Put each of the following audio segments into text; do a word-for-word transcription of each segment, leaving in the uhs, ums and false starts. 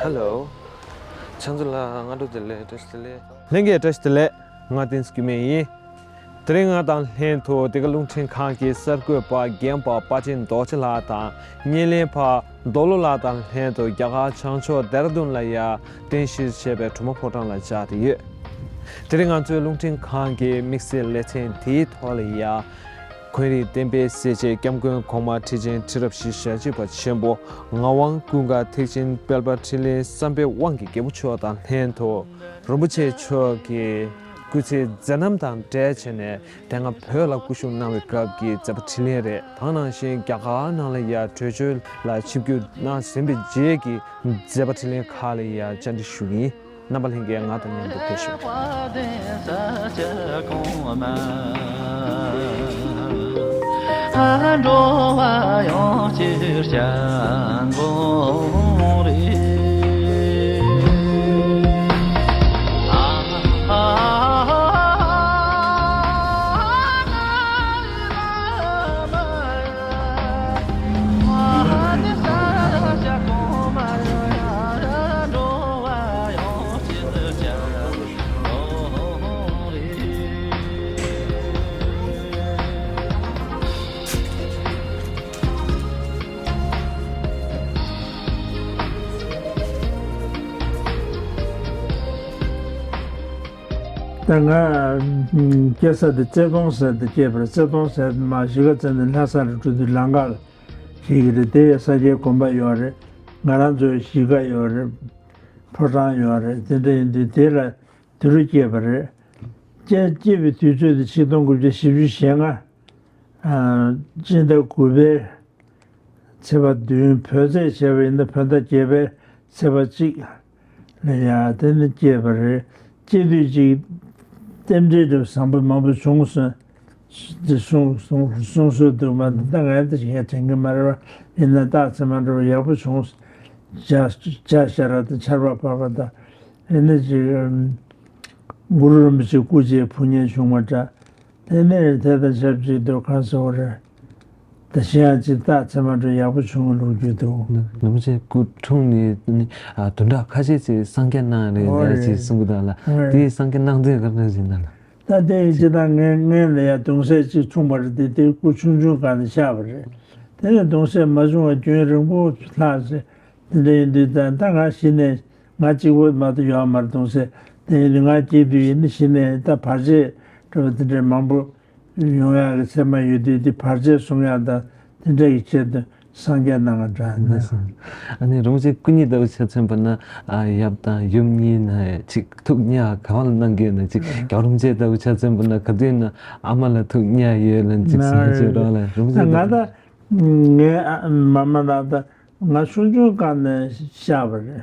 ཧེ་ལོ། ཁྱེད་ཚོ་ལ་སྔ་དྲོ་བདེ་ལེགས། བཀྲ་ཤིས་བདེ་ལེགས། ལྷན་རྒྱས་བཀྲ་ཤིས་བདེ་ལེགས། ང་བསྟན་འཛིན་སྐྱིད་མེད་ཡིན། དེ་རིང་ང་དང་ལྷན་དུ་འདི་ག་རླུང་འཕྲིན་ཁང་གི་གསར་འགོད་པ་རྒན་པ་དཔའ་ཆེན་རྡོ་རྗེ་ལགས་དང་བརྙན་ལེན་པ་རྡོ་ལོ་ལགས་དང་ལྷན་དུ་རྒྱ་གར་བྱང་ཕྱོགས་ལྡེ་ར་ལྡུན་ལ་ཡ་རྟེན་གཞི་བྱས་པའི་གྲུབ་མ་ཕོ་བྲང་ལ་བཅར་ཏེ་ཡོད། དེ་རིང་ང་ཚོའི་རླུང་འཕྲིན་ཁང་གི་དམིགས་བསལ་ལེ་ཚན་དེའི་ཐོག་ལ་ཡ། དགོན་རིགས་བསྟན་པའི་གསལ་བྱེད་སྐྱབས་མགོན་གོང་མ་ཁྲི་ཆེན་ཁྲི་རབས་བཞི་ཞལ་གཅིག་པ་ཆེན་པོ་ངག་དབང་ཀུན་དགའ་ཐེག་ཆེན་དཔལ་འབར་འཕྲིན་ལས་བསམ་འཕེལ་དབང་གི་རྒྱལ་པོ་མཆོག་དང་ལྷན་དུ་རིན་པོ་ཆེ་མཆོག་གི་སྐུ་ཚེའི་མཛད་རྣམ་དང་འབྲེལ་བྱས་ནས་དེ་སྔ་བོད་ལ་སྐུ་བཞུགས་གནང་བའི་སྐབས་ཀྱི་མཛད་པ་འཕྲིན་ལས་རེད། དེ་ནང་བཞིན་རྒྱ་གར་ནང་ལ་ཡ་བྲོས་བྱོལ་ལ་ཆིབས་བསྒྱུར་གནང་ཟིན་པའི་རྗེས་ཀྱི་མཛད་པ་འཕྲིན་ལས་ཁག་ལ་ཡ་བཅར་འདྲི་ཞུ་གི་ཡིན། རྣམ་པ་ལྷན་རྒྱས་ང་དང་མཉམ་དུ་ཕེབས་ཤོག། འགྲོ་བ་ཡོངས་ཀྱི་སྐྱབས་མགོན་རེད། ད་ང་སྐྱེས་ས་དེ་རྩེ་གདོང་ཟེར་དེ་སྐྱེས་པ་རེད། རྩེ་གདོང་ཟེར་དེ་མ་གཞིས་ཀ་རྩེ་ནས་ལྷ་ས་ལ་འགྲོ་དུས་ལམ་ཁ་ལ་སྐྱེས་ཀྱི་རེད། དེ་ཡ་ས་སྐྱའི་དགོན་པ་ཡོད་རེད། ང་རང་ཚོའི་གཞིས་ཀ་ཡོད་རེད། ཕོ་བྲང་ཡོད་རེད། དེ་འདྲ་ཡིན་དུས་དེ་ལ་དེ་རུ་སྐྱེས་པ་རེད། སྐྱེས་སྐྱེས་པའི་དུས་ཚོད་དེ་ཆིག་སྟོང་དགུ་བརྒྱ་བཞི་བཅུ་ཞེ་ལྔ། ཨ། སྤྱི་ཟླ་དགུ་པའི་ཚེས་པ་བདུན། བོད་ཚེས་བྱས་པ་ཡིན་ན་བོད་ཟླ་བརྒྱད་པའི་ཚེས་པ་གཅིག་ལ་ཡ་དེ་ནི་སྐྱེས་པ་རེད། སྐྱེས་དུས་ཅིག་རྟེན་འབྲེལ་འདྲ་བཟང་པོ་མང་པོ་བྱུང་སོང་། དེ་གསུང་གསུང་གསུང་སྲོལ་འདུག་མ་ད་ང་ཡང་དེ་ཞིག་དྲན་གྱི་མ་རེད་པ། ཡིན་ན་རྟགས་མཚན་མ་འདྲ་བ་ཡག་པོ་བྱུང་། བྱ་བྱ་ཤ་ར་དང་ཆར་པ་བབས་པ་དང་། ཨེ་ནི་ཅིག་གུ་རུ་རིན་པོ་ཆེ་སྐུ་མཇལ་ཕུལ་མཁན་བྱུང་བ་འདྲ། དེ་ནས་དེ་དང་ཆབས་ཅིག་ཏུ་གང་ཟེར་བ་རེད། ད་གཞན་ཡང་ཅིག་རྟགས་མཚན་མ་འདྲ་ཡག་པོ་བྱུང་བའི་ལོ་རྒྱུས་འདུག། རིན་པོ་ཆེ་སྐུ་འཁྲུངས་ནས་ནི་ཨ་བདུན་ཕྲག་ཁ་ཤས་ཅིག་གསང་རྒྱ་གནང་རེད་ལབ་ཅིག་གསུང་གི་འདུག་ལ། ཨོ་རེད། དེའི་གསང་རྒྱ་གནང་དུས་ག་འདྲ་ཞིག་གནང་ལ། ད་དེ་ཡིན་ཅི་ད་ངས་ངས་ལ་ཡ་གདུང་སྲས་གཅིག་འཁྲུངས་པ་རེད། དེ་དེ་སྐུ་ཆུང་ཆུང་སྒང་ནས་ཤར་བ་རེད། དེ་ནས་གདུང་སྲས་མ་བྱུང་བ་རྒྱུན་རིང་པོ་ལྷག་ཟེར། དེ་འདྲ་ཡིན་དུས་ད་ད་ང་གཞི་ནས་ང་གཅིག་པོ་མ་གཏོགས་ཡོད་མ་རེད། གདུང་སྲས་དེ་ཡིན་དུས་ང་སྐྱེས་དུས་ཡིན་ན་གཞི་ནས་ད་བར་ཆད་འགྲོ་བ་དེ་འདྲ་མང་པོ་ཡོང་ཡག་གི་ཚད་མ་ཡོད་དུས་དེ་བར་ཆད་སྲུང་ཡག་དང་དེ་འདྲ་གི་ཆེད་དུ་གསང་རྒྱ་གནང་བ་འདྲ་ནི། ཨ་ནི་རིན་པོ་ཆེ་སྐུ་ཉིད་ལྟ་བུ་ཆ་མཚོན་པ་ན་ཨ་ཡབ་དང་ཡུམ་གཉིས་ན་ཅིག་ཐུགས་གཉའ་ག་བ་ལ་གནང་གི་ཡོད་ན། ཅིག་རྒྱལ་བ་རིན་པོ་ཆེ་ལྟ་བུ་ཆ་མཚོན་པ་ན་ག་དུས་ན་ཨ་མ་ལ་ཐུགས་གཉའ་ཡོད་ལ་ཅིག་ན་གསུང་ཅིག་རོགས་ལ་རིན་པོ་ཆེ་ང་ལྟ་ད་ངའི་ཨ་མ་མ་ལ་ད་ང་ཆུང་ཆུང་སྒང་ནས་ཤར་བ་རེད།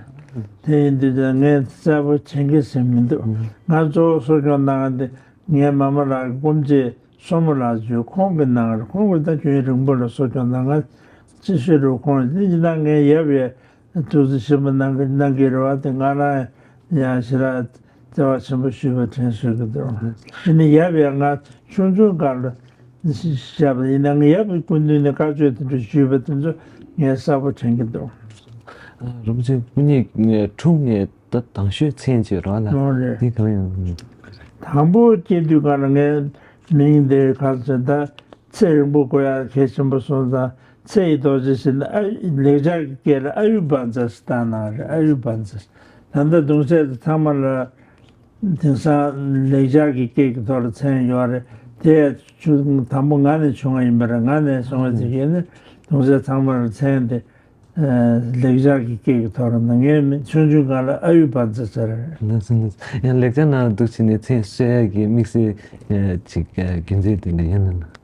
དེ་ཡིན་དུས་ད་ངས་གསལ་པོ་དྲན་གྱི་ཟིན་མི་འདུག། ང་གཙོ་བོ་གསོ་སྐྱོང་གནང་མཁན་དེ་ངའི་མ་མ་ལགས་ཀྱི་སྐུ་མཆེད་སོར་མོ་ལགས་ཚོས་ཁོང་གིས་གནང་རེད། ཁོང་གིས་ད་རྒྱུན་རིང་པོ་ལ་གསོ་སྐྱོང་གནང་། ང་ཅི་ཤོད་རུ་ཁོང་དེ་ཡིན་ན་ངའི་ཡབ་ཡས་ཐུགས་རྗེ་ཆེན་པོ་གནང་གི་གནང་གི་རེད་བ། དེ་ང་རང་ཡང་ཞེ་དྲག་བརྩེ་བ་ཆེན་པོ་ཞུས་པ་དྲན་སོང་གི་འདུག། དེ་ནི་ཡབ་ཡས་ང་ཆུང་ཆུང་སྒང་ལ་བཤད་པ་ཡིན་ན་ངའི་ཡབ་ཀྱི་སྐུ་མདུན་ནས་བཀའ་ཆོས་དེ་འདྲ་ཞུས་པ་དེ་ཚོ་ངས་གསལ་པོ་དྲན་གྱི་འདུག། རིན་པོ་ཆེ་སྐུ་ཉིད་འཁྲུངས་ནས་ད་དང་ཤོས་མཚན་བརྗོད་རོགས་ལ། ཨོ་རེད། འདི་ག་ལ་ཡང་། དང་པོ་སྐྱེས་དུས་སྒང་ལ་ངའི་མིང་དེ་ག་ཚོད་ད་ཚེ་རིང་པོ་དགོས་ཡག་གལ་ཆེན་པོ་སོང་ཙང་ཚེ་ཡི་རྡོ་རྗེ་ཟེར་ནས་ཨ་ལེགས་སྦྱར་གྱི་སྐད་ལ་ཨ་ཡུ་བཛྲ་ཟེར་བཏགས་གནང་རེད། ཨ་ཡུ་བཛྲ། ད་ལྟ་གདུང་སྲས་དེ་ཚང་མ་ལ་དེང་སང་ལེགས་སྦྱར་གྱི་སྐད་ཀྱི་ཐོག་ལ་མཚན་ཡོད་རེད། དེ་ཆུ་དང་པོ་ང་ནས་བྱུང་བ་ཡིན་པ་རེད། ང་ནས་བྱུང་བ་ཅིག་ཡིན་ན་གདུང་སྲས་ཚང་མ་ལ་མཚན་དེ་ལེགས་སྦྱར་གྱི་སྐད་ཀྱི་ཐོག་ལ་ན་ངའི་མིང་ཆུང་ཆུང་སྒང་ལ་ཨ་ཡུ་བཛྲ་ཟེར་རེད། ལགས་སོ་ལགས་སོ། ཡང་ལེགས་སྦྱར་ནང་ལ་འདུག་བྱས་ནས་མཚན་གསོལ་ཡག་གི་དམིགས་བསལ་ཅིག་རྒྱུ་མཚན་དེ་འདྲ་ཡོད་ན་ན།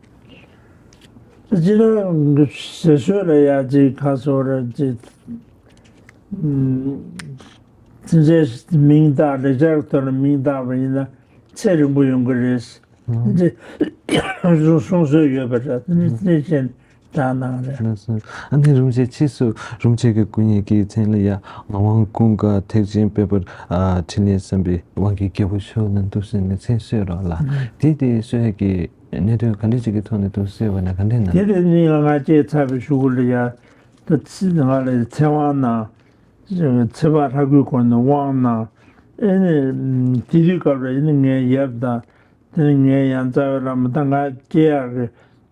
སྤྱིར་ན་ཟེར་སྲོལ་ལ་ཡ་ཅིག་ཁ་སོ་ར་ཅིག་ཚིག་མཛོད་མིང་བཏགས་ལེགས་སྦྱར་ཐོག་ལ་མིང་བཏགས་པ་ཡིན་ན་ཚེ་རིང་པོ་ཡོང་གི་རེད། འདི་གསུང་སྲོལ་ཡོད་པ་འདྲ། འདི་ནི་གནས་ཆེན་གྲགས་གནང་རེད། ལགས་སོ། ཨ་ནི་རིན་པོ་ཆེ་ཕྱིས་སུ་རིན་པོ་ཆེ་གི་སྐུ་ཉིད་ཀྱི་མཚན་ལ་ཡ་ངག་དབང་ཀུན་དགའ་ཐེག་ཆེན་དཔལ་འབར་ཨ་འཕྲིན་ལས་བསམ་འཕེལ་དབང་གི་རྒྱལ་པོ་མཆོག་ལ་འདུག་ཟེར་ནས་མཚན་གསོལ་རོགས་ལ། དེ་དེ་གསོལ་གྱི་གནད་དོན་ག་འདྲ་ཅིག་གི་ཐོག་ནས་འདུག་གསོལ་བ་ན་ག་འདྲ་ན། དེ་དེ་ནི་ང་སྐྱེས་ཚར་བའི་གཞུག་གུ་ལ་ཡ་ད་ཚི་ང་ལ་ཚེ་དབང་གནང་། ཚེ་དཔག་ལྷ་སྐུའི་སྒོ་ནས་དབང་གནང་། ཨེ་ནི་དེ་དུས་སྐབས་ལ་ཨེ་ནི་ངའི་ཡབ་དང་དེ་ནི་ངའི་ཡང་རྩ་བའི་བླ་མ་ད་ང་སྐྱེ་ཡག་གི་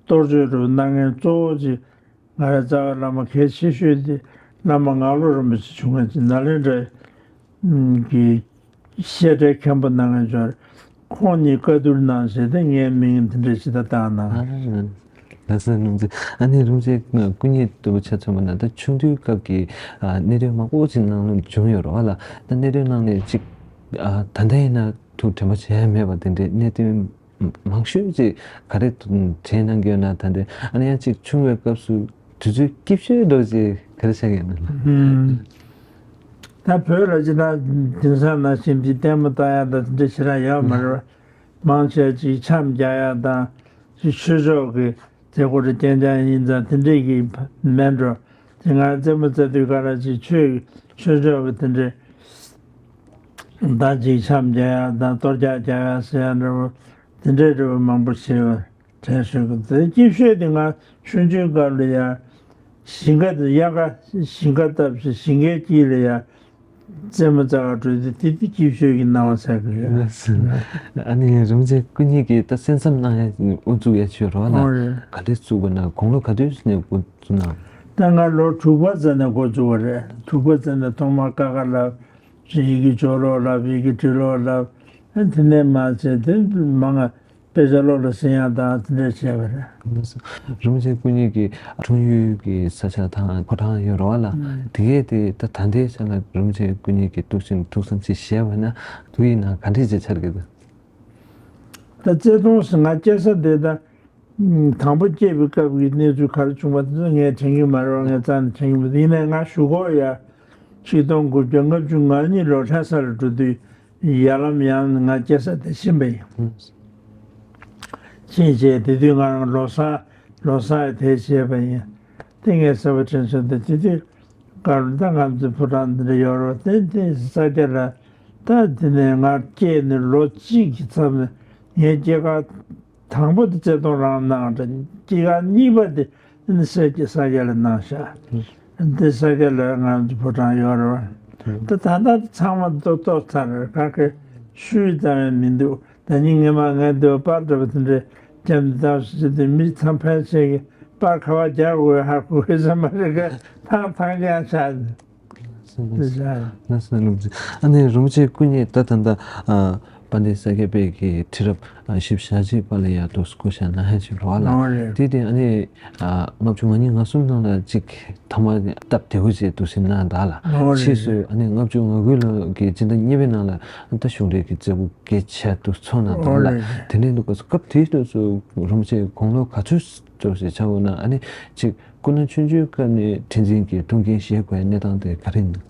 གཏོར་མཆོད་རུ་གནང་མཁན་གཙོ་བོ་ཅིག་ང་རའི་རྩ་བའི་བླ་མ་གལ་ཆེ་ཤོས་དེ་བླ་མ་ངག་བློ་རིན་པོ་ཆེ་བྱུང་མཁན་ཅིག་ནཱ་ལེནྡྲའི་གི་བཤད་གྲྭའི་མཁན་པོ་གནང་མཁན་ཅིག་ཁོང་གཉིས་བཀའ་བསྡུར་གནང་བྱས་ཏེ་ངའི་མིང་དེ་འདྲ་ཞིག་ད་བཏགས་གནང་། ལགས་སོ། རིན་པོ་ཆེ། ཨ་ནི་རིན་པོ་ཆེ་སྐུ་ཉིད་ལྟ་བུ་ཆ་མཚོན་པ་ན་ད་ཆུང་དུས་སྐབས་ཀྱི་ཨ་གནད་དོན་མང་པོ་ཅིག་ནང་ལ་བྱུང་ཡོད་རེད་བ་ལ། ད་གནད་དོན་ནང་ནས་ཅིག་ཨ་ད་ལྟ་ཡིན་ན་ཐུགས་དྲན་པ་བརྗེད་ཡ་མེད་པ་དེ་འདྲའི་གནད་དོན་མང་ཤོས་ཅིག་ག་རེ་དྲན་གནང་གི་ཡོད་ན། ད་ལྟ་ཨ་ནི་ཡང་ཅིག་ཆུང་བའི་སྐབས་སུ་དུས་ཚོད་སྐྱིད་ཤོས་འདྲ་ཅིག་ག་རེ་ཆགས་ཀྱི་ཡོད་ན། ཨུམ། ད་བོད་ལ་ཅི་ད་དེང་སང་ནང་བཞིན་གྱི་ལྟད་མོ་ལྟ་ཡ་ད་དེ་འདྲ་ཞེ་དྲག་ཡོད་མ་རེད་བ། མང་ཆེ་ཅིག་འཆམ་རྒྱག་ཡ་དང་ཅིག་ཆོས་ཕྱོགས་ཀྱི་མཛད་སྒོ་རེ་རྐྱང་རྐྱང་ཡིན་ཙང་དེ་འདྲས་ཀྱི་མེད་འགྲོ། དེ་ང་རྩེད་མོ་རྩེ་དུས་ག་ལ་ཅིག་ཆོས་ཆོས་ཕྱོགས་ཀྱི་དེ་འདྲས་ད་ཅིག་འཆམ་རྒྱག་ཡ་དང་གཏོར་རྒྱག་རྒྱག་ཡ་ཟེར་ཡ་འདྲ་བོ་དེ་འདྲས་འདྲ་བོ་མང་པོ་བྱས་པ་དྲན་སོང་གི། དེ་སྐྱིད་ཤོས་དེ་ང་ཆུང་ཆུང་སྐབས་ལ་ཡ་ཞིང་ཁ་དེ་དབྱར་ཁ་ཞིང་ཁ་བཏབ་བྱས་ཞིང་ཁའི་དཀྱིལ་ལ་ཡ། རྩེད་མོ་རྩེ་བར་འགྲོ་དུས་དེ་དེ་སྐྱིད་ཤོས་ཀྱི་སྣང་བ་ཟ་གི་ཡོད། ཨ་ནི་རིན་པོ་ཆེ་སྐུ་ཉིད་ཀྱིས་ད་གསན་བསམ་གནང་ཡ་དབུ་འཛུགས་ཡ་ཆོས་རོགས་ལ། ཨོ་རེད། ག་འདྲས་བཙུགས་པ་ན་དགུང་ལོ་ག་དུས་ནས་འགོ་བཙུགས་གནང་། ད་ང་ལོ་དྲུག་པ་ཙམ་ནས་འགོ་བཙུགས་པ་རེད། དྲུག་པ་ཙམ་ནས་ཐོག་མར་ཀ་ཁ་ལབ། ཡི་གེ་སྦྱོར་ཀློག་ལབ། ཡི་གེ་འབྲི་ཀློག་ལབ། ཨ་དེ་ནས་མར་བྱས་དེ་མང་ང་དཔེ་ཆ་ཀློག་ལ་གསན་ཡག་དང་དེ་འདྲས་བྱས་པ་རེད། རིན་པོ་ཆེ་སྐུ་ཉིད་ཀྱི་འཁྲུངས་ཡུལ་གྱི་ས་ཆ་དང་ཕོ་བྲང་ཡོད་རེད་བ་ལ། ཨང་། དེ་གས་དེ་ད་ད་ལྟའི་ཆ་ལ་རིན་པོ་ཆེ་སྐུ་ཉིད་ཀྱི་ཐུགས་བཞེད་ཐུགས་བསམ་ཅིག་བཞེས་པ་ན་དུས་ཡིན་ན་ག་འདྲས་ཅིག་འཆར་གི་འདུག་ད་བརྩེ་དུང་ཟེར་ང་སྐྱེ་ས་དེ་ད་དང་པོ་སྐྱེས་པའི་སྐབས་ཀྱི་གནས་ཚུལ་ག་རེ་བྱུང་བ་དེ་ཚོ་ངས་དྲན་གྱི་མ་རེད་བ། ངས་རྩ་ནས་དྲན་གྱི་མི་འདུག་ཡིན་ནའི་ང་གཞུག་གུ་ཡ་ཆིག་སྟོང་དགུ་བརྒྱ་ལྔ་བཅུ་ང་གཉིས་ལོར་ལྷ་སར་འགྲོ་དུས། ཡར་ལམ་ཡང་ང་སྐྱེ་ས་དེ་ཕྱིན་པ་ཡིན། ཕྱིན་བྱས་དེ་དུས་ང་རང་ལོ་གསར་ལོ་གསར་དེ་བྱས་པ་ཡིན། དེ་ངས་གསལ་པོ་དྲན་སོང་། དེ་དེ་དུས་སྐབས་ལ་ད་ང་ཚོའི་ཕོ་བྲང་འདི་འདྲ་ཡོད་རེད་བ། དེ་དེ་ས་སྐྱ་ལ་ད་དེ་ནས་ང་སྐྱེས་ནས་ལོ་གཅིག་གི་མཚམས་ནས་ངའི་སྐྱེས་སྐར་དང་པོ་དེ་བརྩེ་དུང་རང་གནང་རེད། སྐྱེས་སྐར་གཉིས་པ་དེ་ཨ་ནི་ས་སྐྱ་ས་སྐྱ་ལ་གནང་ཤག་འདི་ས་སྐྱ་ལ་ང་ཚོ་ཕོ་བྲང་ཡོད་རེད་བ། ད་ད་ལྟ་ཚང་མ་ཏོག་ཏོག་ཚར་རེད། ག་གེ་ཤུལ་ཙམ་ཡང་མི་འདུག་ད་ཉིན་ངས་མ་ངས་འདི་པར་འདྲ་པོ་དེ་འདྲས་བརྒྱབ་ནས་བཏང་ཞིག་དེ་མི་ཚང་ཕལ་ཆེར་གྱི་པར་ག་པར་རྒྱག་དགོས་ཧ་གོ་གི་ས་མ་རེད། ག་ཐང་ཐང་རྐྱང་ཆགས་ནས། ལགས་སོ། ལགས་སོ། རིན་པོ་ཆེ། ཨ་ནི་རིན་པོ་ཆེ་སྐུ་ཉིད་ད་ད་ལྟ་ཨ་དཔལ་ལྡན་ས་སྐྱ་པའི་གི་ཁྲི་རབས་ཨ་བཞི་བཅུ་ཞེ་གཅིག་པ་ལ་ཡ་འདུག་སེ་སྐུ་ཞབས་གནང་ཡ་ཅིག་རེད་བ་ལ། ཨོ་རེད། དེ་དེ་ཨ་ནི་ཨ་ལྔ་བཅུ་ང་གཉིས་ང་གསུམ་ནང་ལ་ཅིག་ཐོག་མར་སྟབས་བདེ་བོ་ཅིག་འདུག་སེ་གནང་ད་ལ། ཨོ་རེད། ཕྱིས་སུ་ཨ་ནི་ལྔ་བཅུ་ང་དགུ་ལོ་གི་སྤྱི་ཟླ་གཉིས་པའི་ནང་ལ་ད་གཞུང་འབྲེལ་གྱི་མཛད་སྒོ་གལ་ཆེ་འདུག་ཚོགས་གནང་ད་ལ། ཨོ་རེད། དེ་འདྲའི་འདུག་སྐབས་སུ་སྐབས་དེའི་དུས་སུ་རིན་པོ་ཆེ་དགུང་ལོ་ག་ཚོད་འདུག་སེ་ཆ་བོ་ན་ཨ་ནི་ཅིག་སྐུ་ན་ཆུང་ཆུང་སྐབས་ནས་ཁྲི་འཛིན་གྱི་ཐུགས་འགན་བཞེས་དགོས་པའི་གནས་སྟངས་དེ་ག་རེ་ཡིན།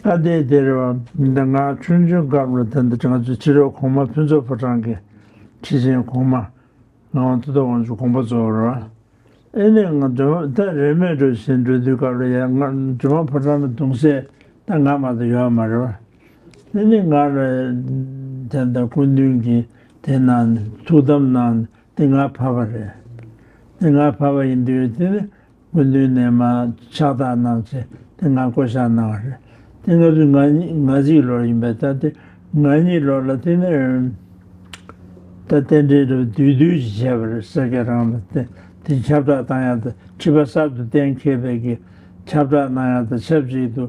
ཨ་དེ་དེ་རེད་བ། འདི་ང་ཆུང་ཆུང་སྐབས་ལ་ད་འདི་ང་ཚོའི་ཕྱི་རོལ་གོང་མ་ཕུན་ཚོགས་ཕོ་བྲང་གི་ཁྲི་ཆེན་གོང་མ་ངག་དབང་ཐུབ་བསྟན་དབང་ཕྱུག་དགོངས་པ་རྫོགས་རེད་བ། ཨེ་ནས་ང་སྒྲོལ་མ་ད་རིས་མེད་འགྲོ་བཞིན་འགྲོ་དུས་སྐབས་ལ་ཡང་ང་སྒྲོལ་མ་ཕོ་བྲང་ལ་གདུང་སྲས་ད་ང་མ་གཏོགས་ཡོད་མ་རེད་བ། ཨེ་ནས་ང་ལ་ད་ད་སྐུ་མདུན་གྱིས་དེ་གནང་ནས་ཐུགས་དམ་གནང་ནས། དེ་ང་ཕ་བ་རེད། དེ་ང་ཕ་བ་ཡིན་དུས་དེ་ནི་སྐུ་མདུན་ནས་མར་ཕྱག་རྟགས་གནང་བྱས་དེ་ང་བསྐོ་བཞག་གནང་བ་རེད། དེ་ང་ཚོའི་ང་གཉིས་ང་གཅིག་ལོར་ཡིན་པས། ད་དེ་ང་གཉིས་ལོར་ལ་དེ་ནི་ད་རྟེན་འབྲེལ་རུ་བསྡུས་བསྡུས་ཀྱིས་བྱས་པ་རེད། ས་སྐྱ་རང་ལ་དེ་དེ་ཁྱབ་བསྒྲགས་བཏང་ཡག་དང་ཁྲི་པ་གསར་དུ་གཏན་འཁེལ་བའི་གི་ཁྱབ་བསྒྲགས་གནང་ཡག་དང་ཆབས་ཅིག་ཏུ་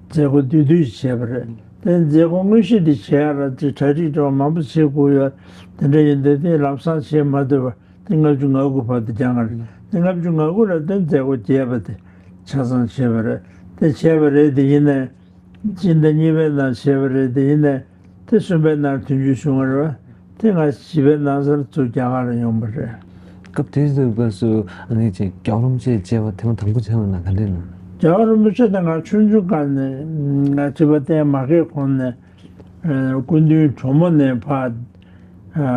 མཛད་སྒོ་བསྡུས་བསྡུས་ཀྱིས་བྱས་པ་རེད། དེ་མཛད་སྒོ་དངོས་གཞི་དེ་བྱེད་ཡག་ལ་དེ་གྲ་སྒྲིག་འགྲོ་མང་པོ་བྱེད་དགོས་ཡོད། དེ་འདྲ་ཡིན་དུས་དེ་ལམ་སང་བྱེད་མ་ཐུབ་པ། དེ་ལྔ་བཅུ་ང་དགུ་བར་དུ་འགྱངས་པ་རེད། དེ་ལྔ་བཅུ་ང་དགུ་ལ་དེ་མཛད་སྒོ་རྒྱས་པ་དེ་ཆ་ཚང་བྱས་པ་རེད། དེ་བྱས་པ་རེད་དེ་ཡིན་ནའི་སྤྱི་ཟླ་གཉིས་པའི་ནང་བྱས་པ་རེད་དེ་ཡིན་ནའི་དེ་གསུམ་པའི་ནང་དོན་འཁྱོལ་བྱུང་བ་རེད་བ། དེ་ང་བཞི་པའི་ནང་ཚར་ཚུར་རྒྱ་གར་ལ་ཡོང་བ་རེད། སྐབས་དེ་ཚོའི་སྐབས་སུ་ཨ་ནི་ཅིག་རྒྱལ་བ་རིན་པོ་ཆེ་མཇལ་བ་ཐེངས་མ་དང་པོ་བྱས་པ་ན་ག་འདྲས་ན། རྒྱལ་བ་རིན་པོ་ཆེ་དང་ང་ཆུང་ཆུང་སྒང་ནས་ང་ཁྲི་པ་བསྟེན་མ་གི་གོང་ནས། ཨ་སྐུ་མདུན་གྲོ་མོ་ནས་ཕར་ཨ་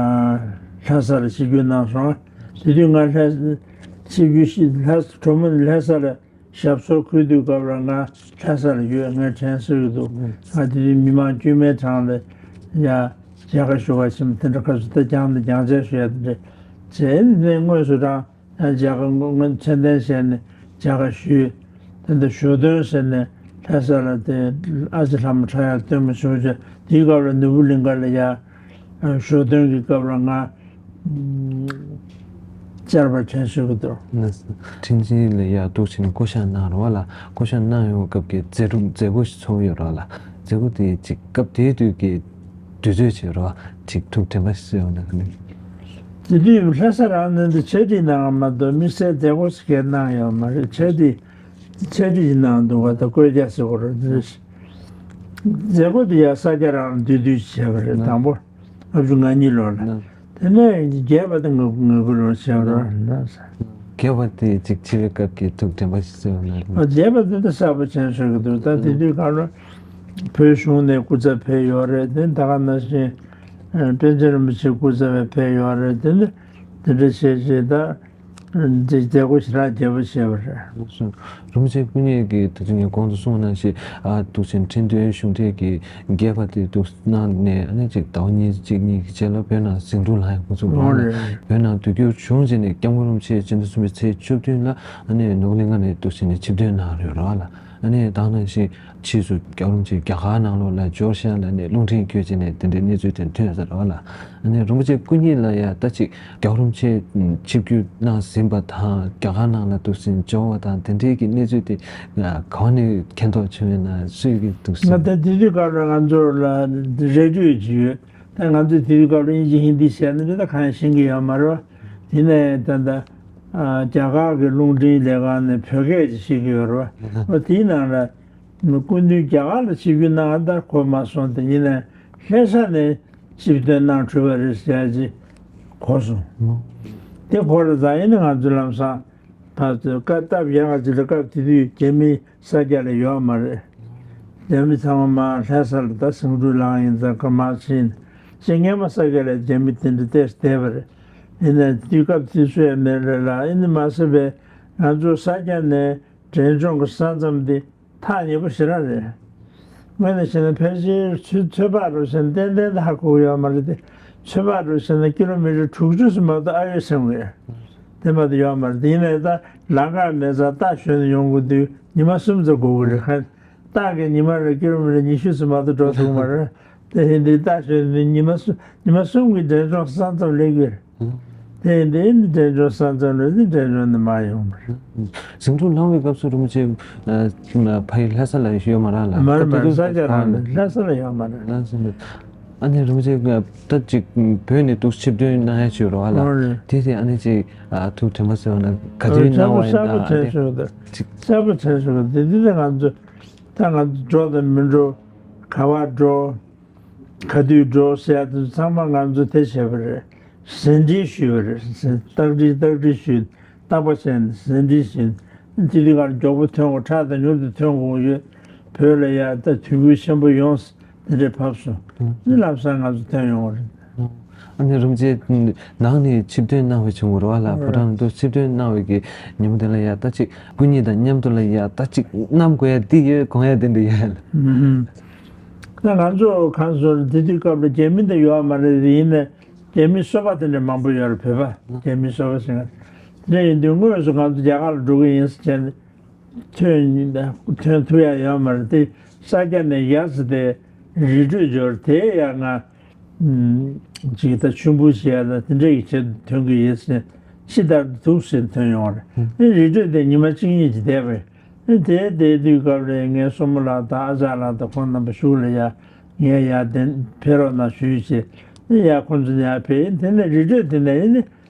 ལྷ་སར་ཆིབས་བསྒྱུར་གནང་སོང་། དེ་དུས་ང་ལྷ་ཆིབས་བསྒྱུར་ཞིག་ལྷ་གྲོ་མོ་ནས་ལྷ་སར་ཞབས་སོར་འཁོད་དུས་སྐབས་ལ་ང་ལྷ་སར་ཡོད། ངས་དྲན་གསོ་གི་འདུག་ང་དེ་དུས་མི་མང་དཀྱུས་མའི་གྲས་ལ་ཡ་མཇལ་ཁ་ཞུ་བར་ཕྱིན་པ་དེ་འདྲ། ཁ་སུ་ད་རྒྱང་དང་རྒྱང་མཇལ་ཞུ་ཡ་དེ་འདྲ་བྱས་ནས་དངོས་སུ་རང་ཡང་མཇལ་ཁ་སྔོན་མཚན་ལྡན་བྱས་ནས་མཇལ་ཁ་ཞུས། དེ་འདྲ་ཞོ་སྟོན་ཟེར་ནས་ ལྷ་ས་ལ་དེ་ཨ་ཙི་ལྷ་མོ་ཁྲ་ཡག་སྟོན་མོ་ཞུ་བྱས། དེའི་སྐབས་ལ་ནོར་བུ་གླིང་ག་ལ་ཡ་ཞོ་སྟོན་གྱི་སྐབས་ལ་ང་བཅར་བ་དྲན་སོང་གི་འདུག། ནས་ཁྲིན་ཅི་ལ་ཡ་འདུག་བྱས་ནས་བསྐོ་བཞག་གནང་རོགས་ལ། བསྐོ་བཞག་གནང་ཡོང་སྐབས་ཀྱི་མཛད་སྒོ་མཛད་སྒོ་ཞིག་ཚོགས་ཡོད་རོགས་ལ། མཛད་སྒོ་དེ་ཅིག་སྐབས་དེའི་དུས་ཀྱི་དུས་ཚོད་བྱེད་རོགས་ཅིག་ཐུགས་དྲན་པ་ཞིག་ཡོང་ན་ག་ནས། དེ་དུས་ལྷ་ས་རང་ནང་དུ་ཆེད་སྒྲིག་གནང་མ་གཏོགས་དམིགས་བསལ་མཛད་སྒོ་ཞིག་གནང་ཡོད་མ་རེད། ཆེད་སྒྲིག་ཆེད་སྒྲིག་གནང་འདུག་ག་ད་བཀོད་རྒྱ་ཟེར་བ་རེད། མཛད་སྒོ་དེ་ཡང་ས་སྐྱ་རང་ལ་བསྡུས་བསྡུས་བྱས་པ་རེད། ན། དང་པོ་ལྔ་བཅུ་ང་གཉིས་ལོ་ལ། ན། དེ་ནས་བརྒྱད་པ་དང་ང་དགུ་ལོར་བྱས་པ་རེད། ན། བརྒྱད་པ་དེ་ཅིག་འཆི་བའི་སྐབས་ཀྱི་ཐུགས་དྲན་པ་ཞིག་གསོས་ན། བརྒྱད་པ་དེ་ད་གསལ་པོ་བྱས་ཆོག་གི་འདུག། ད་དེ་དུས་གང་ལ་བོད་གཞུང་ནས་སྐུ་ཚབ་ཕེབས་ཡོད་རེད། དེ་ད་ག་ནང་བཞིན་པཎ་ཆེན་རིན་པོ་ཆེ་སྐུ་ཚབ་ཕེབས་ཡོད་རེད། དེ་ནི་དེ་འདྲ་བྱས་བྱས་ད། འདི་མཛད་སྒོ་ཞེ་དྲག་རྒྱས་པོ་བྱས་པ་རེད། རིན་པོ་ཆེ་སྐུ་ཉིད་ཀྱིས་ད་ཅི་ངས་གོང་དུ་གསུངས་ནང་བཞིན། ཨ་འདུག་བྱས་ཁྲིན་ཏུའུ་གཞུང་འབྲེལ་གྱི་བརྒྱད་པ་དེ་འདུག་གནང་ནས། ཨ་ནི་ཅིག་ཟླ་བ་གཉིས་གཅིག་གཉིས་ཀྱི་རྗེས་ལ་བོད་ནང་ཟིང་འཁྲུག་ལངས་ཡག་ཁོ་ཚོ་ལོག་ནས། ལོག་རེད། བོད་ནང་དུས་འགྱུར་བྱུང་རྗེས་ནས་སྐྱབས་མགོན་རིན་པོ་ཆེ་སྤྱི་ཟླ་གསུམ་པའི་ཚེས་བཅུ་བདུན་ལ་ཨ་ནི་ནོར་བུ་གླིང་ག་ནས་འདུག་བྱས་ནས་ཆིབས་བསྒྱུར་གནང་ཡོད་རེད་ལ། ཨ་ནི་ད་ག་ནང་བཞིན་ཕྱིས་སུ་སྐྱབས་རིན་པོ་ཆེ་རྒྱ་གར་ནང་ལོགས་ལ་འབྱོར་ཤག་ལབ་ནས་རླུང་འཕྲིན་བརྒྱུད་བྱས་ནས་དེ་འདྲའི་གནས་ཚུལ་དེ་ཐོན་ཡོད་ས་རེད་ལ། ཨ་ནི་རིན་པོ་ཆེ་སྐུ་ཉིད་ལ་ཡ་ད་ཅིག་སྐྱབས་རིན་པོ་ཆེ་ཆིབས་བསྒྱུར་གནང་ཟིན་པ་དང་རྒྱ་གར་ནང་ལ་འདུག་སེ་འབྱོར་བ་དང་དེ་འདྲའི་གི་གནས་ཚུལ་དེ་ག་བ་ནས་མཁྱེན་རྟོགས་བྱུང་ཡོད་ན། སུས་ཀྱིས་འདུག་སེ། ང་ད་དེ་དུས་སྐབས་ལ་ང་ཚོ་ལ་རེ་ལྟོས་ཀྱི་ཡོད། ད་ང་ཚོས་དེ་དུས་སྐབས་ལ་དབྱིན་ཇི་ཧིན་དི་བཤད་ན་འདི་ད་གང་ཡང་ཤེས་ཀྱི་ཡོད་མ་རེད་བ། དེ་ནས་ད་ད་རྒྱ་གར་གྱི་རླུང་འཕྲིན་ལས་ཁང་ནས་བོད་སྐད་ཅིག་ཤེས་ཀྱི་ཡོད་རེད་བ། ཨ་དེའི་ནང་ལ། སྐུ་མདུན་རྒྱ་གར་ལ་ཆིབས་བསྒྱུར་གནང་བ་ད་གོ་མ་སོང་། དེ་ཡིན་ནའི་ལྷ་ས་ནས་ཆིབས་བསྒྱུར་གནང་གྲུབ་པ་རེད་ཟེར་ཡ་ཅིག་གོ་སོང་། དེ་གོ་རེ་ད་ཡིན་ན་ང་ཚོ་ལམ་སང་ཕར་ཚུར་བཀའ་སྟབས་ཡག་ག་ཅིག་ལ། སྐབས་དེ་དུས་རྒྱ་མི་ས་སྐྱ་ལ་ཡོད་མ་རེད། རྒྱ་མི་ཚང་མ་མར་ལྷ་ས་ལ་ད་ཟིང་འཁྲུག་ལངས་ཡིན་ཙང་ཁོ་མར་ཕྱིན། ཅེ་སྔོན་མ་ས་སྐྱ་ལ་རྒྱ་མི་དེ་འདྲ་བལྟས་བསྡད་པ་རེད། ཡིན་ནའི་དུས་སྐབས་དེ་ཚོ་ཡང་མེད་རེད་ལ། ཡིན་ནའི་མ་ཟད་པའི་ང་ཚོ་ས་སྐྱ་ནས་འབྲས་ལྗོངས་ཀྱི་ས་མཚམས་དེ་ཐག་ཉེ་པོ་ཞེ་དྲག་རེད། དངོས་གནས་བྱས་ན་ཕལ་ཆེར་ཚོད་ཚོད་དཔག་རུ་བྱས་ན་ཏན་ཏན་ད་ཧ་གོ་གི་ཡོད་མ་རེད་དེ། ཚོད་དཔག་རུ་བྱས་ན་ཀི་ལོ་མི་ཊར་དྲུག་ཅུ་ཙམ་མ་གཏོགས་ཨ་ཡོད་སེམས་ཀྱི་དེ་མ་གཏོགས་ཡོད་མ་རེད། དེ་ཡིན་ནའི་ད་ལམ་ཁ་མེད་ཙང་རྟ་ཞོན་ནས་ཡོང་དགོས་དུས་ཉི་མ་གསུམ་ཙམ་འགོར་གི་རེད། ཁ་རྟ་གིས་ཉི་མ་རེར་ཀི་ལོ་མི་ཊར་ཉི་ཤུ་ཙམ་མ་གཏོགས་འགྲོ་ཐུབ་མ་རེད། དེ་ཡིན་དུས་རྟ་ཞོན་ནས་ཉི་མ་གསུམ་ཉི་མ་གསུམ་གྱི་འབྲས་ལྗོངས་ས་མཚམས་སླེབས་ཀྱི་རེད། དེ་ཡིན་དུས་ཨེ་ནི་འབྲས་ལྗོངས་ས་མཚམས་ལ་ནི་འབྲས་ལྗོངས་ནས་མར་ཡོང་བ་རེད། ཟིང་འཁྲུག་ལངས་པའི་སྐབས་སུ་རིན་པོ་ཆེ་ཨ་ཕ་ཡུལ་ལྷ་ས་ལ་ཡོད་མ་རེད་ལ། མ་རེད་མ་རེད། ས་སྐྱ་རང་ནས་ལྷ་ས་ལ་ཡོད་མ་རེད། ལྷ་ས་ལ། ཨ་ནི་རིན་པོ་ཆེ་ད་ཅིག་བོད་ནས་འདུག་ཆིབས་བསྒྱུར་གནང་ཡ་ཅིག་ཡོད་རེད་བ་ལ། ཨོ་རེད། དེ་དེ་ཨ་ནི་ཅིག་ཨ་ཐུགས་དྲན་པ་གསོས་པ་ན་ག་དུས་གནང་བ་ཡིན་ད། གསལ་པོ་ཨ་ནི་དྲན་སོང་གི་འདུག། ཅིག་གསལ་པོ་དྲན་སོང་གི་འདུག། དེ་དུས་ང་ཚོ་ད་ང་ཚོ་འགྲོ་དང་མི་འགྲོ། ག་པར་འགྲོ། ག་དུས་འགྲོ་ཟེར་ཡ་དེ་ཚོ་ཚང་མ་ང་ཚོ་དེ་བྱས་པ་རེད། ཟིན་བྲིས་ཞུས་པ་རེད། རྟགས་བྲིས་རྟགས་བྲིས་ཞུས། རྟག་པ་བྱས་ནས་ཟིན་བྲིས་ཞུས། དེ་དུས་ཀར་མགྱོགས་པོ་ཐོན་དགོས། ཁྲག་དང་མྱུར་དུ་ཐོན་དགོས་ཡོད། བོད་ལ་ཡ་ད་དུས་འགྱུར་ཆེན་པོ་ཡོང་། དེ་འདྲས་ཕབ་སོང་། ཨ་ནི་ལམ་སང་ང་ཚོ་ཐོན་ཡོང་བ་རེད། ཨ་ནི་རིན་པོ་ཆེ་ནང་ནས་ཆིབས་བསྒྱུར་གནང་བའི་བྱུང་བ་རེད་བ་ལ། ཕོ་བྲང་དུ་ཆིབས་བསྒྱུར་གནང་བའི་གི་ཉིན་མོ་དེ་ལ་ཡ་ད་ཅིག་སྐུ་ཉིད་དང་མཉམ་དུ་ལ་ཡ་ད་ཅིག་བསྣམས་དགོས་ཡ་འདི་ཡོད་དགོངས་ཡ་དེ་འདྲ་ཡོད་ལ། ཨུ་ཧུམ། ད་ང་ཚོ་གང་སོང་དེ་དུས་སྐབས་ལ་རྒྱ་མི་འདི་ཡོད་མ་རེད། ཡིན་ནའི་རྒྱ་མི་སོ་པ་དེ་འདྲ་མང་པོ་ཡོད་རེད། བོད་པ་རྒྱ་མི་སོ་པ་ཟེར་ང་དེ་འདྲ་ཡིན་དུས་དངོས་སུ་ང་ཚོ་རྒྱ་གར་ལ་འགྲོ་གི་ཡིན་ཟེར་བྱས་ནས་ཐོན་ཐོན་ཐུབ་ཡ་ཡོད་མ་རེད། དེ་ས་སྐྱ་ནས་ཡར་ཟེར་དེ་རི་ཁྲོད་འབྱོར་དེ་ཡ་ང་ཅིག་ད་མཆོད་འབུལ་བྱེད་ཡ་ལ་དེ་འདྲ་ཡི་ཆེད་དུ་ཐོན་གི་ཡིན་ཟེར་ཕྱི་ལྟར་དུ་འདུག་ཟེར་ཐོན་ཡོང་བ་རེད། ཨ་ནི་རི་ཁྲོད་དེ་ཉི་མ་གཅིག་གཉིས་ཅིག་བསྡད་པ་རེད། ཨ་ནི་དེ་བསྡད་དུས་སྐབས་ལ་ངའི་སྲུ་མོ་ལགས་དང་ཨ་ཅག་ལགས་དང་ཁོང་རྣམ་པ་ཤུགས་ལ་ཡ་ངས་ཡར་དེ་ཕེབས་རོགས་གནང་ཞུས་བྱས། ཨ་ནི་ཡ་ཁོང་ཚོ་ཡར་ཕེབས། ཨ་ནི་དེ་ནས་རི་ཁྲོད་དེ་ནས་ཨ་ནི་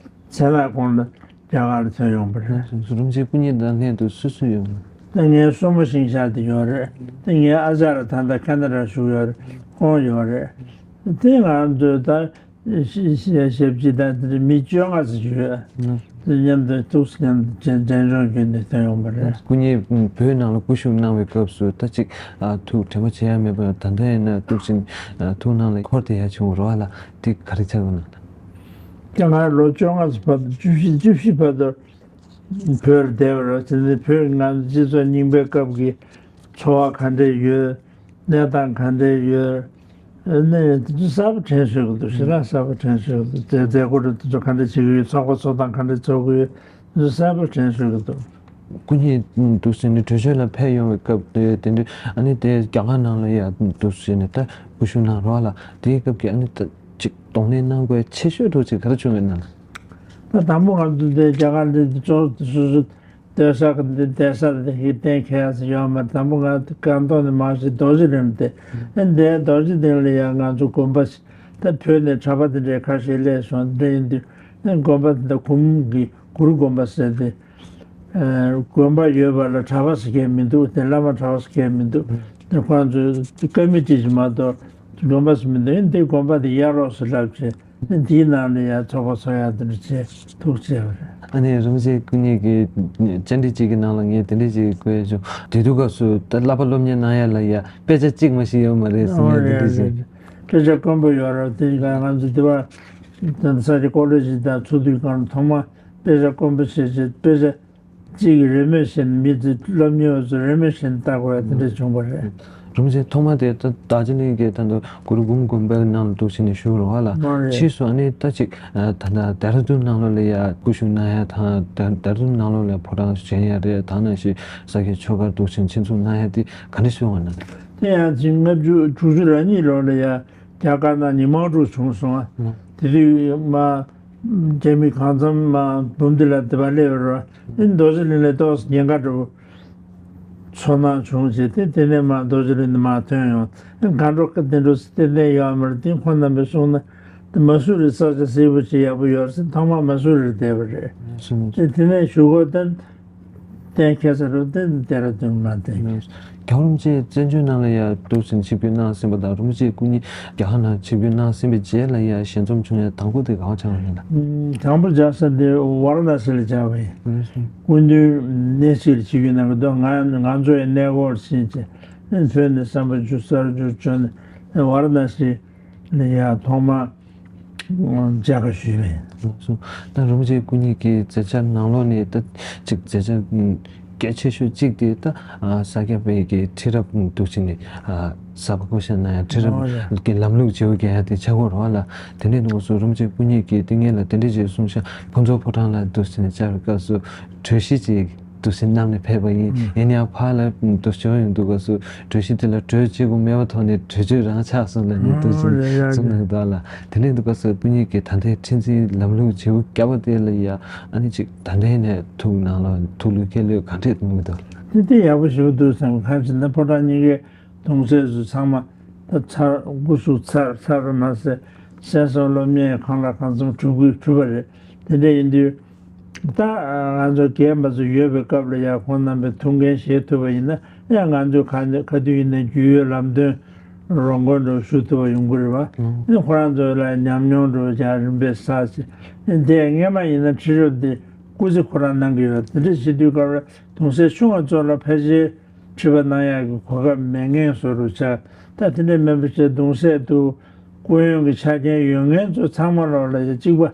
ཚེ་ལྷ་ཁོང་ལ་རྒྱ་གར་ལ་ཐོན་ཡོང་བ་རེད། རིན་པོ་ཆེ་སྐུ་ཉིད་དང་ལྷན་དུ་སུ་སུ་ཡོད་ན། ད་ངའི་སྲུ་མོ་ཤིང་ཤག་དེ་ཡོད་རེད། ད་ངའི་ཨ་ཅག་ལགས་ད་ལྟ་ཁ་ན་ཌ་བཞུགས་ཡོད་རེད། ཁོང་ཡོད་རེད། དེ་ང་ཚོས་ད་ཞབས་ཕྱི་ད་དེ་མི་བཅོ་ལྔ་ཙམ་ཡོད། དེ་མཉམ་དུ་ཐུགས་སུ་མཉམ་དུ་འབྲས་ལྗོངས་བརྒྱུད་ནས་ཐོན་ཡོང་བ་རེད། སྐུ་ཉིད་བོད་ནང་ལ་སྐུ་བཞུགས་གནང་བའི་སྐབས་སུ་ད་ཅིག་ཐུགས་དྲན་པ་བརྗེད་ཡ་མེད་པ། ད་ལྟ་ཡིན་ན་ཐུགས་ཆེན་ཐུགས་ནང་ལ་འཁོར་བསྡད་ཡ་བྱུང་རོགས་ལ། དེ་ག་རེ་ཆགས་ཡོད་ན། ད་ང་ལོ་བཅོ་ལྔ་ཙམ་བར་དུ་བཅུ་བཞི་བཅུ་བཞི་བར་དུ་བོད་ལ་བསྡད་པ་རེད། དེ་ནས་བོད་ང་ཚོ་སྤྱི་ཚོགས་རྙིང་པའི་སྐབས་ཀྱི་འཚོ་བ་ག་འདྲས་ཡོད། གནས་སྟངས་ག་འདྲས་ཡོད། ཨ་ནི་དེ་ཚོ་གསལ་པོ་དྲན་སོང་གི་འདུག། ཞེ་དྲག་གསལ་པོ་དྲན་སོང་གི་འདུག། མཛད་མཛད་སྒོ་རེ་དེ་ཚོ་ག་འདྲས་བྱེད་ཀྱི་ཡོད། ཚོགས་པ་ཚོགས་སྟངས་ག་འདྲས་ཚོགས་ཀྱི་ཡོད། དེ་ཚོ་གསལ་པོ་དྲན་སོང་གི་འདུག། སྐུ་ཉིད་འདུག་ཟེར་ནས་བྲོས་བྱོལ་ལ་ཕེབས་ཡོང་བའི་སྐབས་དེ་དེ་འདྲའི་ཨ་ནི་དེ་རྒྱ་གར་ནང་ལ་ཡ་འདུག་ཟེར་ནས་ད་སྐུ་ཞབས་གནང་རོགས་ལ་དེའི་སྐབས་ཀྱི་ཨ་ནི་ད་ཅིག་གདོང་ལེན་གནང་དགོས་ཆེ་ཤོས་འདྲ་ཅིག་ག་རེ་བྱུང་བའི་ནང་། ད་དང་པོ་ང་ཚོ་དེ་རྒྱ་གར་འདི་ཚོ་སོ་སོ་སྡོད་ས་གི་འདི་བསྡད་ས་དེ་ཞིག་གཏན་འཁེལ་ཡ་ཞིག་ཡོད་མ་རེད། དང་པོ་ང་ཚོ་སྒང་ཏོག་ནས་མར་ཞིག་རྡོ་རྗེ་གླིང་དེ་ཨེ་འདི་རྡོ་རྗེ་གླིང་ལ་ཡ་ང་ཚོ་དགོན་པ་ཞིག་ད་བོད་ནས་གྲྭ་པ་དེ་འདྲའི་ཁ་ཤས་སླེབས་སོང་། དེ་འདྲ་ཡིན་དུས་ཨེ་དགོན་པ་དེ་ད་གུམ་གི་གུ་རུ་དགོན་པ་ཟེར་ཏེ། དགོན་པ་ཡོད་པ་ལ་གྲྭ་པ་ཟེར་མཁན་མི་འདུག་དེ་བླ་མ་གྲྭ་པ་ཟེར་མཁན་མི་འདུག་དེ་ཁོང་ཚོས་ཀ་མི་ཊི་ཞིག་མ་གཏོགས་དགོན་པ་ཟེར་མི་འདུག་དེ་དགོན་པ་དེ་གཡར་རོགས་ཟེར་ལབ་བྱས། དེའི་ནང་ལ་ཡང་ཚོགས་པ་ཚོགས་ཡག་དེ་འདྲ་བྱས་ཐུགས་བརྩེ་བ་རེད། ཨ་ནི་རིན་པོ་ཆེ་སྐུ་ཉིད་ཀྱི་བཅར་འདྲི་གཅིག་གི་ནང་ལ་ངས་དེ་འདྲ་ཅིག་བཀོད་བྱུང་། དེ་དུས་སྐབས་སུ་ད་བསླབ་པ་སློབ་གཉེར་གནང་ཡ་ལ་ཡ་དཔེ་ཆ་གཅིག་མ་ཞིག་ཡོད་མ་རེད་ཟེར་ནས་དེ་འདྲ་ཅིག་དཔེ་ཆ་དཀོན་པོ་ཡོད་རེད། དེ་ག་ང་ཚོ་དེ་བ་ས་ཆ་ཀོ་ལེ་ཇི་དང་ཚུགས་དུས་གང་ཐོག་མ་དཔེ་ཆ་དཀོན་པོ་བྱས་བྱས་དཔེ་ཆ། གཅིག་གིས་རེ་མོས་བྱས་ནས་མི་ཚོས་སློབ་གཉེར་བ་ཚོས་རེ་མོས་བྱས་ནས་ལྟ་དགོས་ཡ་དེ་འདྲ་བྱུང་བ་རེད། རིན་པོ་ཆེ་ཐོག་མ་དེ་ད་རྡོ་རྗེ་གླིང་གི་ད་དུང་གུ་རུ་གུམ་དགོན་པའི་ནང་ལ་འདུག་བྱས་ནས་བཞུགས་རོགས་ལ། མ་རེད། ཕྱིས་སུ་ཨ་ནི་ད་ཅིག་ད་ལྟ་ལྡེ་ར་ལྡུན་ནང་ལོགས་ལ་ཡ་སྐུ་བཞུགས་གནང་ཡ་དང་ལྡེ་ར་ལྡུན་ནང་ལོགས་ལ་ཕོ་བྲང་བཞེངས་ཡ་རེད། ད་ནང་བཞིན་ས་དགེ་ཆོས་སྒར་འདུག་བྱས་ནས་ཆེད་འཛུགས་གནང་ཡ་དེ་ག་འདྲ་བྱུང་བ་ན། དེ་ཡང་ཕྱིན་ལྔ་བཅུ་དྲུག་ཅུ་རེ་གཉིས་ལོ་ལ་ཡ་རྒྱ་དཀར་ནག་གཉིས་དམག་འཁྲུག་བྱུང་སོང་ང་། དེ་དུས་མ། རྒྱ་མི་གང་འཚམ་མ་འབུམ་སྡེ་ལ་དེ་བ་སླེབས་རོ། ཨེ་རྡོ་རྗེ་གླིང་ལ་ཏོག་ཙམ་ཉེན་ཁ་འགྲོ། ཚོར་སྣང་བྱུང་བྱས་ཏེ་དེ་ནས་མ་རྡོ་རྗེ་གླིང་དུ་མ་ཐོན་ཡོང་། ཨེ་གང་འགྲོ་གི་དེ་འགྲོ་སི་ཏན་ཏན་ཡོད་མ་རེད། དེ་ཁོ་རྣམ་པས་གསུངས་ན་དེ་མ་སུ་རི་ས་ཆ་སིལ་བུ་ཅིག་ཡག་པོ་ཡོད་ཟེར་ཐོག་མ་མ་སུ་རིར་བསྡད་པ་རེད། དེ་དེ་ནས་གཞུག་གུ་དེ་གཏན་འཁེལ་ས་རུ་དེ་ལྡེ་ར་ལྡུན་མ་བསྡད། རྒྱལ་བ་རིན་པོ་ཆེ་བཙན་བྱོལ་ནང་ལ་ཡ་འདུག་ཟིན་ཆིབས་བསྒྱུར་གནང་ཟིན་པ་དང་། རིན་པོ་ཆེ་སྐུ་ཉིད་རྒྱ་གར་ནང་ཆིབས་བསྒྱུར་གནང་ཟིན་པའི་རྗེས་ལ་ཡ་ཞལ་འཛོམས་བྱུང་ཡ་དང་པོ་དེ་ག་བ་ཆགས་པ་ཡིན་ལ། དང་པོ་བཅར་ས་དེ་ཝཱ་ར་ཎ་སི་ལ་བཅར་བ་ཡིན། སྐུ་མདུན་གནས་གཅིག་ལ་ཆིབས་བསྒྱུར་གནང་གི་འདུག་ང་ང་ཚོ་ཡི་གནས་སྐོར་ཕྱིན་ཆད་བོད་ནས་བསམ་པ་བཅུ་གསར་འགྱུར་བྱོན་ནས་ཝཱ་ར་ཎ་སི་ལ་ཡ་ཐོག་མ། མཇལ་ཁ་ཞུས་པ་ཡིན། ལགས་སོ། ད་རིན་པོ་ཆེ་སྐུ་ཉིད་ཀྱི་མཛད་འཆར་ནང་ལོགས་ནས་ད་ཅིག་མཛད་འཆར་གལ་ཆེ་ཤོས་གཅིག་དེ་ད་ས་སྐྱ་པའི་གི་ཁྲི་རབས་འདུག་ཅིག་ནས་གཟའ་པ་སྐུ་ཞབས་ན་ཡང་ཁྲི་རབས་ཀྱི་ལམ་ལུགས་བྱེད་དགོས་ཡ་དེ་ཆགས་ཀྱི་ཡོད་རེད་བ་ལ། དེ་འདྲའི་འདུག་སོ་རིན་པོ་ཆེ་སྐུ་ཉིད་ཀྱིས་དེ་སྔོན་ལ་དེ་འདྲ་ཅིག་གསུངས་ཤག་ཕུན་ཚོགས་ཕོ་བྲང་ལ་འདུག་ཅིག་ནས་བཅར་བའི་སྐབས་སུ་གྲོས་གཞི་ཅིག་འདུག་སེ་གནང་ནས་ཕེབས་པ་ཡིན། ཡིན་ཡང་ཕར་ལ་འདུག་བྱུང་ཡོང་དུས་སྐབས་སུ་གྲོས་གཞི་དེ་ལ་གྲོས་བྱེད་དགོས་མེད་པ་ཐོག་ནས་གྲོས་ཆོད་རང་ཆགས་སོང་ལབ་ནས་འདུག་སེ་གསུངས་གནང་གི་འདུག་ལ། དེ་ནས་འདུག་སྐབས་སུ་སྐུ་ཉིད་ཀྱིས་ད་ལྟའི་ཁྲི་འཛིན་ལམ་ལུགས་བྱེད་པོ་བརྒྱབ་པ་དེ་ལ་ཡ་ཨ་ནི་ཅིག་ད་ལྟའི་ནས་ཐུགས་ནང་ལ་ཐུགས་ལ་ཁས་ལེན་གང་འདྲས་གནང་གི་འདུག་དེ་དེ་ཡག་པོ་ཞིག་འདུག་བསམ། གང་ཞིག་ན་ཕོ་བྲང་གཉིས་ཀའི་གདུང་སྲས་ཚོ་ཚང་མ་ད་ཚར་སྐུ་གཟུགས་ཚར་ཚར་བ་མ་ཟད་གསན་བསམ་སློབ་གཉེར་གང་ལ་གང་འཚམ་གྲུབ་དགོས་གྲུབ་པ་རེད། དེ་འདྲ་ཡིན་དུས། ད་ང་ཚོ་རྒན་པ་ཚོ་ཡོད་པའི་སྐབས་ལ་ཡང་ཁོང་རྣམ་པས་ཐུགས་འགན་བཞེས་ཐུབ་པ་ཡིན་ན་ཡང་ང་ཚོས་ག་ག་དུས་ཡིན་ནའི་རྒྱུས་ཡོད་ལམ་སྟོན་རོགས་མགོན་འདྲ་ཞུ་ཐུབ་པ་ཡོང་གི་རེད་བ། ཨ་ནི་ཁོ་རང་ཚོ་ལ་ཉམས་མྱོང་འདྲ་ཡང་རིམ་པས་བསགས་བྱས། ཨ་ནི་དེ་སྔས་མ་ཡིན་ན་ཁྲི་རབས་དེ་སྐུ་ཚེ་ཁོ་རང་གནང་གི་ཡོད། དེ་འདྲ་བྱེད་དུས་སྐབས་ལ་གདུང་སྲས་ཆུང་བ་ཚོ་ལ་ཕལ་ཆེར་ཁྲི་པ་གནང་ཡག་གི་གོ་སྐབས་མེད་མཁན་བཟོ་འདྲ་ཆགས། ད་དེ་འདྲ་མིན་པ་བྱས་གདུང་སྲས་འདུག་སྐུ་ཡོན་གྱི་ཆ་རྐྱེན་ཡོད་མཁན་ཚོ་ཚང་མ་ལོག་ལ་ཡང་གཅིག་པ།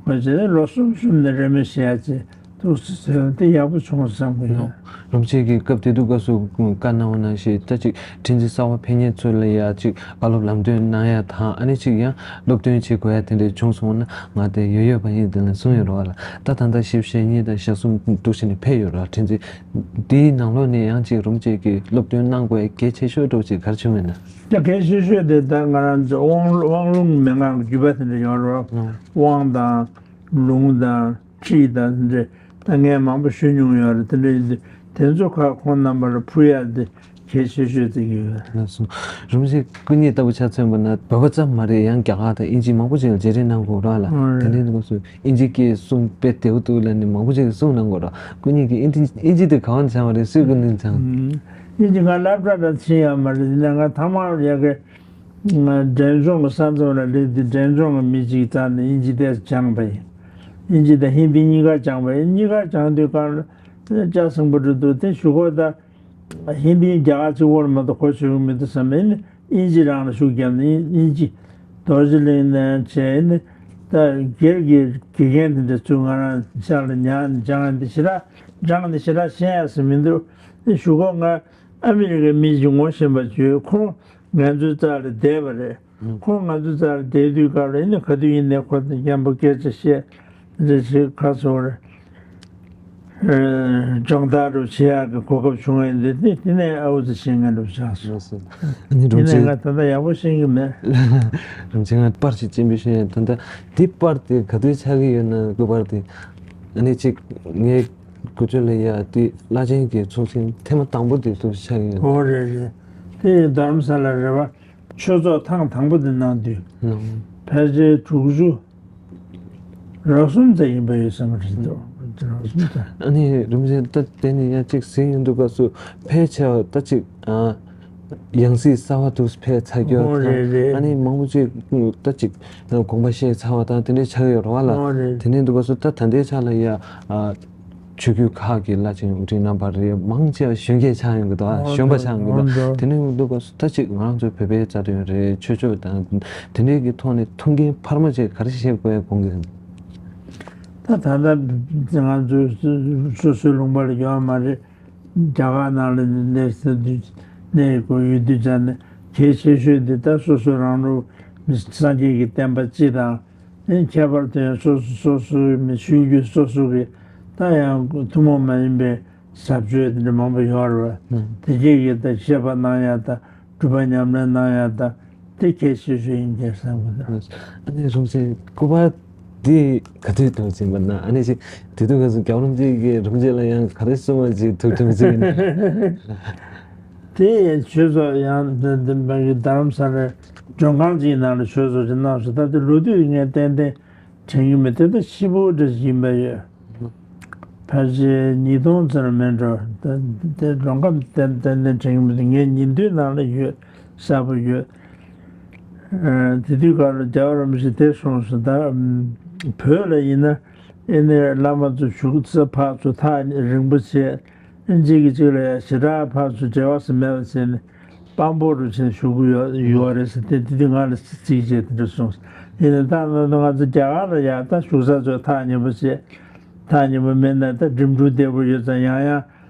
ང་ཚོས་ལོ་གསུམ་གསུམ་ནས་རེས་མོས་བྱེད་ཡ་ཅིག་ཐུགས་སུ་ཆུད་དེ་ཡག་པོ་བྱུང་བསམ་གྱི་ཡོད། རིན་པོ་ཆེ་གིས་སྐབས་དེ་དུས་སྐབས་སུ་བཀའ་གནང་བ་ནང་བཞིན་ད་ཅིག་ཁྲི་འཛིན་གསར་པ་ཕེབས་མཁན་ཚོ་ལ་ཡ་ཅིག་བཀའ་སློབ་ལམ་སྟོན་གནང་ཡ་དང་ཨ་ནི་ཅིག་ཡང་སློབ་སྟོན་བྱེད་དགོས་ཡ་དེ་འདྲ་བྱུང་སོང་ན་ང་དེ་ཡོད་ཡོད་པ་ཡིན་དེ་ལ་གསུངས་ཡོད་རེད་བ་ལ། ད་ད་ལྟ་བཞི་བཅུ་ཞེ་གཉིས་དང་ཞེ་གསུམ་འདུག་བྱས་ནས་ཕེབས་ཡོད་རེད་བ། ཁྲི་འཛིན་དེའི་ནང་ལོགས་ནས་ཡང་ཅིག་རིན་པོ་ཆེ་གིས་སློབ་སྟོན་གནང་དགོས་ཡ་གལ་ཆེ་ཤོས་འདྲ་ཅིག་ག་རེ་བྱུང་ཡོད་ན། ད་གལ་ཆེ་ཤོས་དེ་ད་ང་རང་ཚོ་དབང་དབང་ལུང་མན་ངག་གི་བརྒྱུད་པ་དེ་འདྲ་ཡོད་རེད་བ། དབང་དང་། ལུང་དང་ཁྲིད་དང་དེ་འདྲས་ད་ངས་མང་པོ་ཞུ་མྱོང་ཡོད་རེད། དེ་འདྲས་ཡིན་དུས་དེ་ཚོ་ཁག་ཁོང་རྣམ་པར་ཕུལ་ཡག་དེ་གལ་ཆེ་ཤོས་བརྩི་གི་ཡོད། ལགས་སོ། རིན་པོ་ཆེ་སྐུ་ཉིད་ལྟ་བུ་ཆ་མཚོན་པ་ན་བོད་པ་ཙམ་མ་རེད། ཡང་རྒྱ་གར་དང་དབྱིན་ཇི་མང་པོ་ཅིག་ལ་མཇལ་འཕྲད་གནང་དགོས་ར་ལ། ཨོ་དེ་འདྲའི་སྐབས་སུ་དབྱིན་ཇི་སྐད་གསུང་དཔེ་བདེ་པོ་འདུག་ལབ་ནས་མང་པོ་ཅིག་གིས་གསུང་གནང་དགོས་ར། སྐུ་ཉིད་ཀྱིས་དབྱིན་ཇི་དབྱིན་ཇི་དེ་ག་བ་ནས་སྦྱངས་པ་རེད། སུའི་སྐུ་ནས་སྦྱངས། དབྱིན་ཇི་ང་སློབ་གྲྭ་ལ་ཕྱིན་ཡོད་མ་རེད། ཡིན་ན་ང་ཐ་མག་ཡ་གི་འབྲས་ལྗོངས་ཀྱི་ས་མཚམས་ལ་སླེབས་དུས་འབྲས་ལྗོངས་ཀྱི་མི་གཅིག་རྩ་ནས་དབྱིན་ཇི་དེ་སྦྱངས་པ་ཡིན། དབྱིན་ཇི་དང་ཧིན་དི་གཉིས་ཀ་སྦྱངས་པ་ཡིན། གཉིས་ཀ་སྦྱངས་དུས་གང་ལ་ལྕགས་སྲིན་པོ་འགྲོ་འདུག་དེ་ཞུ་གོ་ད་ཧིན་དི་རྒྱ་གར་གཅིག་པོར་མ་གཏོགས་གོ་ཆོད་གི་མི་འདུག་བསམ་ནས་དབྱིན་ཇི་རང་ལ་ཤུགས་བརྒྱབ་ནས་དབྱིན་ཇི་རྡོ་རྗེ་གླིང་ནས་བྱས་ནས་ད་སྒེར་གྱི་དགེ་རྒན་དེ་འདྲ་ཚུར་ང་རང་ཤག་ལ་ཉར་ནས་སྦྱངས་ཡ་འདི་ཞེ་དྲག་སྦྱངས་ནས་ཞེ་དྲག་ཤེས་ཡ་ཟེར་མི་འདུག་དེ་ཞུ་གོ་ང་ཨ་མི་རི་ཀའི་མི་ཞིག་ངོ་ཤེས་པ་བྱོས། ཁོང་ང་ཚོའི་རྩ་ལ་བསྡད་པ་རེད། ཁོང་ང་ཚོའི་རྩ་ལ་བསྡད་དུས་སྐབས་ལ་ཡིན་ན་ག་དུས་ཡིན་ནའི་ཁོ་དང་མཉམ་པོ་སྐད་ཆ་བཤད་རེ་བྱེད་ཁ་སོ་རེད། སྦྱོང་བརྡར་རུ་བྱེད་ཡག་གི་གོ་སྐབས་བྱུང་བ་ཡིན་དུས་དེ་དེ་ནས་ཨའུ་ཙི་ཤེས་མཁན་རུ་ཆགས་སོང་། ལགས་སོ། ཨ་ནི་དེ་རུམ་ནས་ཆེན། ང་ད་ལྟ་ཡག་པོ་ཤེས་ཀྱི་མེད། རུམ་ཆེན་ང་པར་ཞིག་སྤྱན་འབུལ་ཞུ་ཡ། ད་ལྟ་དེ་པར་དེ་ག་དུས་ཆགས་ཀྱི་ཡོད་ན་སྐུ་པར་དེ། ཨ་ནི་གཅིག་ངའི་གོ་ཆོད་ལ་ཡ་དེ་བླ་ཆེན་གྱི་ཚོགས་ཆེན་ཐེངས་མ་དང་པོ་དེ་ཚོགས་ཆགས་ཀྱི་ཡོད། ཨོ་རེད་རེད། དེ་རྡ་རམ་ས་ལ་རེད་བ། ཆོས་ཚོགས་ཐེངས་དང་པོ་དེ་གནང་དུས། ནང་ཕལ་ཆེར་དྲུག་ཅུ། རག་གསུམ་ཙམ་ཡིན་པ་ཡོད་བསམ་གྱི་རེད་འདུག་རག་གསུམ་ཙམ། ཨ་ནི་རིམ་བཞིན་ད་དེ་ནི་ཡང་གཅིག་ཟིན་ཡོང་དུས་སྐབས་སུ་ཕལ་ཆེ་བ་ད་གཅིག་ཨ་ཡང་སྲིད་གསར་པ་དུ་ཕལ་ཆེ་སྐྱོ། ཨོ་རེད་རེད། ཨ་ནི་མང་པོ་གཅིག་ད་གཅིག་དགོངས་པ་བཞེས་ཚར་བ་དང་དེ་འདྲའི་ཆགས་ཡོད་རེད་བ་ལ། ཨོ་རེད། དེ་ནི་འདུག་སྐབས་སུ་ད་ད་ལྟའི་ཆ་ལ་ཡ་ཨ་ཆོས་བརྒྱུད་ཁག་གི་བླ་ཆེན་དབུ་ཁྲིད་རྣམ་པ་རེད། མང་ཆེ་བ་གཞོན་སྐྱེས་ཆགས་ཡོང་གི་འདུག་ཨ་གཞོན་པ་ཆགས་ཡོང་གི་འདུག་ཨོ་འདུག་དེ་ནི་འདུག་སྐབས་སུ་ད་གཅིག་ང་རང་ཚོའི་བོད་པའི་རྩ་དོན་རེད། ཆོས་ཕྱོགས་དང་དེ་འདྲའི་གི་ཐོག་ནས་ཐུགས་འགན་འཕར་མ་ཅིག་ག་རེ་བཞེས་དགོས་དགོངས་ཀྱི་ཡོད། ད་ད་ལྟ་ང་ཚོས་སོ་སོའི་ལུང་པ་ལ་ཡོད་མ་རེད། རྒྱ་གར་ནང་ལ་གནས་ས་དུས་གནས་དགོས་ཡོད་དུས་ཙང་ནས་གལ་ཆེ་ཤོས་འདི་ལྟར་སོ་སོ་རང་ལུགས་སངས་རྒྱས་ཀྱི་བསྟན་པ་སྤྱི་དང་། ཨེ་ཁྱད་པར་དུ་ཡང་སོ་སོ་སོ་སོའི་མི་ཆོས་བརྒྱུད་སོ་སོ་གི་ད་ཡང་ཐུན་མོང་མ་ཡིན་པའི་ཟབ་ཆོས་དེ་འདྲ་མང་པོ་ཡོད་རེད་བ། ཨང་། དེ་རྗེས་ཀྱི་ད་བཤད་པ་གནང་ཡ་ད་སྒྲུབ་པ་ཉམས་ལེན་གནང་ཡ་ད་དེ་གལ་ཆེ་ཤོས་ཡིན་གྱི་བསམ་གི་འདུག་ཨ་ནི་རིན་པོ་ཆེ་སྐུ་པར་འདི་ག་དུས་ཐོན་ཟིན་པ་ན། ཨ་ནི་ཅིག་དེ་དུས་སྐབས་སུ་རྒྱལ་བ་རིན་པོ་ཆེ་གིས་རིན་པོ་ཆེ་ལ་ཡང་ག་རེ་གསུང་བ་ཅིག་ཐུགས་ཐུགས་ཟིན་ནས། དེ་ཡང་ཆོས་ཚོགས་ཡང་འདི་འདི་འདི་རྡ་རམ་ས་ལའི་མགྲོན་ཁང་ཅིག་ནང་ལ་ཆོས་ཚོགས་ཅིག་གནང་སོང་། ད་དེ་ལོ་དུས་ངས་ཏན་ཏན་དྲན་གྱི་མེད། དེ་ད་ཕྱི་པོ་འདྲ་ཞིག་ཡིན་པ་ཡོད། ཕལ་ཆེར་ཉིས་སྟོང་ཙམ་མིན་འགྲོ། ད་དེ་མགྲོན་ཁང་ཏན་ཏན་ཏན་དྲན་གྱི་མི་འདུག་ངས་ཉིན་ཐོའི་ནང་ལ་ཡོད། གསལ་པོ་ཡོད། ཨ་དེ་དུས་སྐབས་ལ་རྒྱལ་བ་རིན་པོ་ཆེ་དེ་གསུངས་སོང་། ད་བོད་ལ་ཡིན་ན་ཨེ་ནས་བླ་མ་ཚོ་བཞུགས་ས་ཕར་ཚུར་ཐག་རིང་པོ་བྱས། ཨེ་གཅིག་གིས་གཅིག་ལ་ཡ་ཞེ་དྲག་ཕར་ཚུར་འབྲེལ་བ་ཟེར་མེད་པ་བྱས་ནས་དཔང་པོ་རུ་བྱས་ནས་བཞུགས་ཀྱི་ཡོད་ཡོད་རེད་ཟེར། དེ་དེ་དུས་ང་ལ་ཚིག་བྱས་དེ་འདྲ་གསུངས་སོང་། ཡིན་ནའི་ད་ང་ཚོ་རྒྱ་གར་ལ་ཡ་ད་བཞུགས་ས་ཚོ་ཐག་ཉེ་པོ་བྱས། ཐག་ཉེ་པོ་མེད་ན་ད་འགྲིམ་འགྲུལ་བདེ་པོ་ཡོད་ཙང་ཡང་ཡང་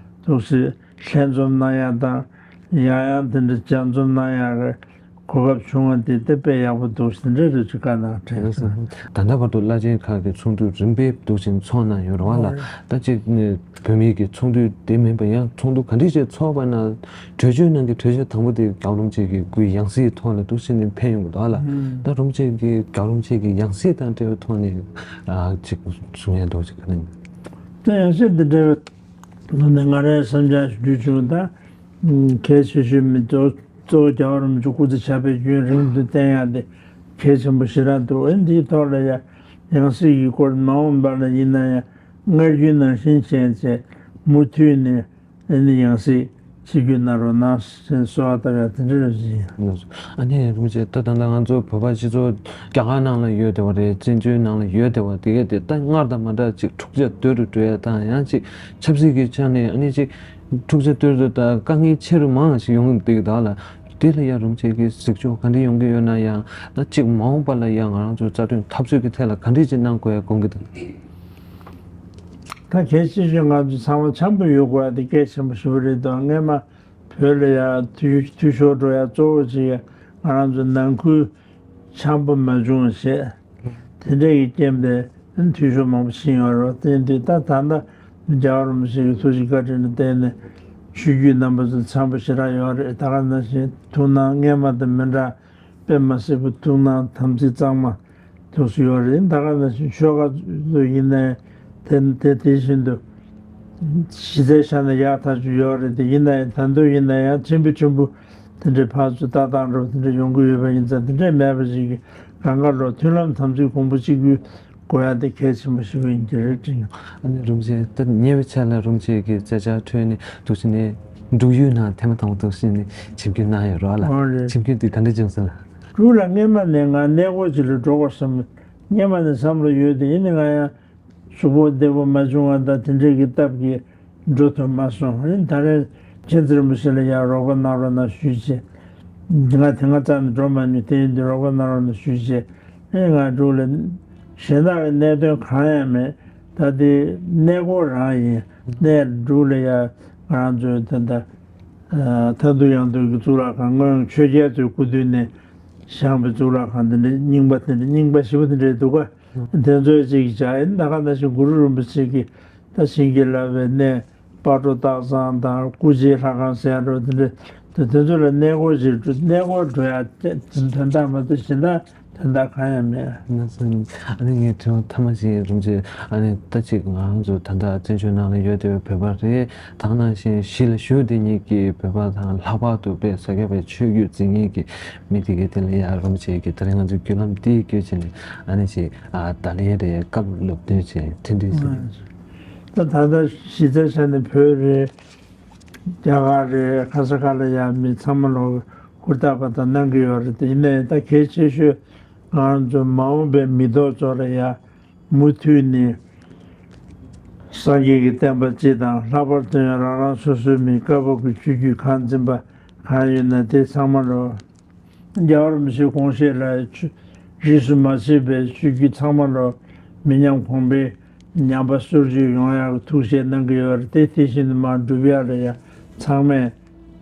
འདུག་སེ་ལྷན་འཛོམས་གནང་ཡ་དང་། ཡང་ཡང་དེ་འདྲ་མཇལ་འཛོམས་གནང་ཡ་གི་གོ་སྐབས་བྱུང་བ་དེ་དེ་དཔེ་ཡག་པོ་འདུག་དེ་འདྲ་རེ་ཅིག་བཀའ་གནང་དྲན་སོང་། ད་ལྟ་བར་དུ་བླ་ཆེན་ཁག་གི་ཚོགས་འདུ་རིམ་པས་འདུག་ཅིང་ཚོགས་གནང་ཡོད་རེད་བ་ལ། ད་ཅིག་ནས་བོད་མིའི་གི་ཚོགས་འདུ་དེ་མིན་པ་ཡང་ཚོགས་འདུ་ག་འདྲ་ཞིག་ཚོགས་པ་ན་གྲོས་ཆོད་ནང་གི་གྲོས་ཆོད་དང་པོ་དེ་རྒྱལ་བ་རིན་པོ་ཆེ་གི་སྐུའི་ཡང་སྲིད་ཐོག་ལ་འདུག་ཅིང་ནས་ཕེབས་ཡོང་གི་འདུག་བ་ལ། ད་རིན་པོ་ཆེ་གི་རྒྱལ་བ་རིན་པོ་ཆེ་གི་ཡང་སྲིད་དང་འབྲེལ་བའི་ཐོག་ནས་ཅིག་གསུང་ཡ་འདུག་ཅིག་ག་ནས། ད་ཡང་སྲིད་དེ་འབྲེལ་བའི་ཐོག་ནས་ང་རའི་བསམ་འཆར་ཞུ་རྒྱུ་བྱུང་ད། གལ་ཆེ་ཤོས་མི་གཙོ་གཙོ་བོ་རྒྱལ་བ་རིན་པོ་ཆེ་སྐུ་ཚེ་ཞབས་པད་རྒྱུན་རིང་དུ་བརྟན་ཡག་དེ་གལ་ཆེན་པོ་ཞེ་དྲག་འདུག་ཨེ་འདིའི་ཐོག་ལ་ཡང་ཡང་སྲིད་ཀྱི་སྐོར་མ་འོངས་པ་ལ་ཡིན་ན་ཡང་སྔར་རྒྱུན་ནང་བཞིན་བྱས་བྱས་མུ་མཐུད་ནས་ཨེ་ནི་ཡང་སྲིད་ཆིབས་བསྒྱུར་གནང་རོགས་གནང་ཞེས་གསོལ་བ་བཏབ་ཡག་དེ་འདྲ་རེད་ཟེར། ཨ་ནི་རིན་པོ་ཆེ་ད་ད་ལྟ་ང་ཚོ་བོད་པ་སྤྱི་ཚོགས་རྒྱ་གར་ནང་ལ་ཡོད་བསྡད་པ་རེད། བཙན་བྱོལ་ནང་ལ་ཡོད་བསྡད་པ་དེ་གས་དེ་ད་སྔར་དང་མ་འདྲ་ཅིག་འཁྲུག་ཆ་དོད་དུ་འགྲོ་ཡ་དང་ཡང་ཅིག་ཆབ་སྲིད་ཀྱི་ཆ་ནས་ཨ་ནི་ཅིག་འཁྲུག་ཆ་དོད་དུ་དང་དཀའ་ངལ་ཆེ་རུ་མང་ཞིག་ཡོང་གི་འདུག་ད་ལ། དེ་ལ་ཡང་རིན་པོ་ཆེ་གི་གཟིགས་ཕྱོགས་ག་འདྲ་ཡོང་གི་ཡོད་ན་ཡང་ད་ཅིག་མ་འོངས་པ་ལ་ཡང་ང་རང་ཚོའི་རྩ་དོན་འཐབ་རྩོད་ཀྱི་ཐད་ལ་ག་འདྲ་ཅིག་གནང་དགོས་ཡ་དགོངས་ཀྱི་འདུག་ད་གལ་ཆེ་ཤོས་ང་ཚོ་ཚང་མ་འཆམ་པོ་ཡོད་དགོས་ཡ་དེ་གལ་ཆེན་པོ་ཞེ་པོ་རེད་འདུག་སྔས་མ་བོད་ལ་ཡ་འཐུས་འཐུས་ཤོར་འགྲོ་ཡ་གཙོ་བོ་ཅིག་ང་རང་ཚོ་ནང་ཁུལ་འཆམ་པོ་མ་བྱུང་ཞེས་དེ་འདྲ་གི་རྐྱེན་པས་འཐུས་ཤོར་མང་པོ་ཕྱིན་ཡོད་རེད། དེ་དུས་ད་ད་ལྟ་རྒྱལ་བ་རིན་པོ་ཆེ་གི་ཐུགས་རྗེ་བཀའ་དྲིན་ལ་བརྟེན་ནས་ཆོས་བརྒྱུད་རྣམ་པ་ཚོ་འཆམ་པོ་ཞེ་དྲག་ཡོད་རེད། ད་ག་ནང་བཞིན་ཐུགས་སྣང་སྔས་མ་དང་མི་འདྲ་དཔེ་མ་སྲིད་པ་ཐུགས་སྣང་དམ་ཚིག་གཙང་མ། ཐུགས་སུ་ཡོད་རེད། ད་ག་ནང་བཞིན་ཆོལ་ཁ་ཚོ་ཡིན་ནའི་དེ་དེ་དེ་བཞིན་དུ་གཞི་རྩའི་ཆ་ནས་ཡག་ཐག་ཆོད་ཡོད་རེད། དེ་ཡིན་ནའི་ད་དུང་ཡིན་ན་ཡང་ཕྲན་བུ་ཕྲན་བུ་དེ་འདྲའི་ཕར་ཚུར་ལྟ་སྟངས་འདྲ་བོ་དེ་འདྲ་ཡོང་གི་ཡོད་པ་ཡིན་ཙང་དེ་འདྲ་མེད་པ་ཞིག་གི་གང་ག་ལོ་མཐུན་ལམ་དམ་ཚིག་གོང་བུ་གཅིག་གྱུར་དགོས་ཡ་དེ་གལ་ཆེན་པོ་ཞིག་ཡིན་གྱི་རེད་དྲན། ཨ་ནི་རིན་པོ་ཆེ་ད་ཉེ་བའི་ཆར་ལ་རིན་པོ་ཆེ་གི་བཙལ་བྱ་ཁྲོད་ནས་འདུག་ཕྱིན་ནས་འབྲུག་ཡུལ་ནང་ཐེངས་མ་དང་པོ་འདུག་ཕྱིན་ནས་ཆིབས་བསྒྱུར་གནང་ཡོད་རེད་བ་ལ། འོ་རེད། ཆིབས་བསྒྱུར་དེ་ག་འདྲ་བྱུང་སོང་ལ། འབྲུག་ལ་སྔས་མ་ནས་ང་གནས་སྐོར་ཅིག་ལ་འགྲོ་དགོས་བསམ། སྔས་མ་ནས་བསམ་བློ་ཡོད་དེ་ཡིན་ནའི་ང་ཡང་གཟུགས་པོ་བདེ་པོ་མ་བྱུང་བ་དང་དེ་འདྲའི་གི་སྟབས་ཀྱིས་འགྲོ་ཐུབ་མ་སོང་། ཨེ་ད་རེས་མཁྱེན་བརྩེ་རིན་པོ་ཆེ་ལ་ཡང་རོགས་པ་གནང་རོགས་གནང་ཞུས་བྱས། ང་དེ་སྔ་རྩ་ནས་འགྲོ་མ་མྱོང་། དེ་ཡིན་དུས་རོགས་པ་གནང་རོགས་གནང་ཞུས་བྱས། ཨེ་ང་འབྲུག་ལ་གཞན་དག་གི་གནད་དོན་གང་ཡང་མེད། ད་དེ་གནས་སྐོར་རང་ཡིན། གནས་འབྲུག་ལ་ཡང་ང་རང་ཚོའི་ད་ལྟ་མཐའ་འདུལ་ཡང་འདུལ་གྱི་གཙུག་ལག་ཁང་། སྔོན་ཆོས་རྒྱལ་ཚོའི་སྐུ་དུས་ནས་བཞེངས་པའི་གཙུག་ལག་ཁང་དེ་འདྲ་རྙིང་པ་དེ་འདྲ་རྙིང་པ་ཞེ་པོ་དེ་འདྲ་འདུག་ག་དེ་ཚོའི་གཅིག་གི་ཆ་ཡིན། ད་ག་ནང་བཞིན་གུ་རུ་རིན་པོ་ཆེ་གི་ ད་བྱིན་གྱིས་བརླབས་པའི་གནས། སྤ་རོ་སྟག་ཚང་དང་སྐུ་རྗེས་ལྷ་ཁང་ཟེར་རོ་དེ་འདྲ་དེ་དེ་ཚོ་ལ་གནས་སྐོར་ཞིག་འགྲོ། གནས་སྐོར་འགྲོ་ཡ་དེ་དོན་དག་མ་གཏོགས་གཞན་དག་དོན་དག་གང་ཡང་མེད། ན་སོ། ཨ་ནི་ངས་དྲི་བ་ཐ་མ་ཞིག་རིན་པོ་ཆེ། ཨ་ནི་ད་ཅིག་ང་རང་ཚོ་ད་ལྟ་བཙན་བྱོལ་ནང་ལ་ཡོད་བསྡད་པའི་བོད་པ་རེད། དེ་ནང་བཞིན་གཞིས་ལ་བཞུགས་བསྡད་མཁན་གྱི་བོད་པ་དང་ལྷག་པར་དུ་དཔེ་ས་སྐྱ་པའི་ཆོས་བརྒྱུད་འཛིན་མཁན་གྱི་མི་དེ་གའི་སྟེང་ལ་ཡ་རིན་པོ་ཆེ་གིས་ད་རིང་ང་ཚོའི་བརྒྱུད་ལམ་འདི་བརྒྱུད་བྱས་ནས་ཨ་ནི་ཅིག་ཨ་བརྡ་ལན་རེ་བཀའ་སློབ་སྟོན་བྱས་འཕྲིན་སྟོན་ཟེར། ད་ད་ལྟ་གཞི་རྩའི་ཆ་ནས་བོད་རེད། རྒྱ་གར་རེད། ག་ས་ག་ལ་ཡ་མི་ཚང་མ་ལོ་ཧུར་ཐག་པ་དང་གནང་གི་ཡོད་རེད། དེ་ཡིན་ནའི་ད་གལ་ཆེ་ཤོས་ང་རང་ཚོ་མ་འོངས་པའི་མི་ཐོག་ཚོ་ལ་ཡ་མུ་མཐུད་ནས་སངས་རྒྱས་ཀྱི་བསྟན་པ་སྤྱི་དང་ལྷག་པར་དུ་ཡང་རང་རང་སོ་སོའི་མི་བཀའ་བབས་ཀྱི་ཆོས་བརྒྱུད་ཁང་འཛིན་པ་གང་ཡོད་ན་དེ་ཚང་མ་ལོ། རྒྱལ་བ་རིན་པོ་ཆེའི་དགོངས་བཞེད་ལ་ཆོས་རིས་སུ་མ་ཆད་པའི་ཆོས་བརྒྱུད་ཚང་མ་ལོ་མི་ཉམས་གོང་འཕེལ་ཉམས་པ་སོར་ཆུད་ཡོང་ཡག་གི་ཐུགས་བཞེད་གནང་གི་ཡོད་རེད། དེ་དེ་བཞིན་དུ་མར་འགྲུབ་ཡག་ལ་ཡང་ཚང་མས་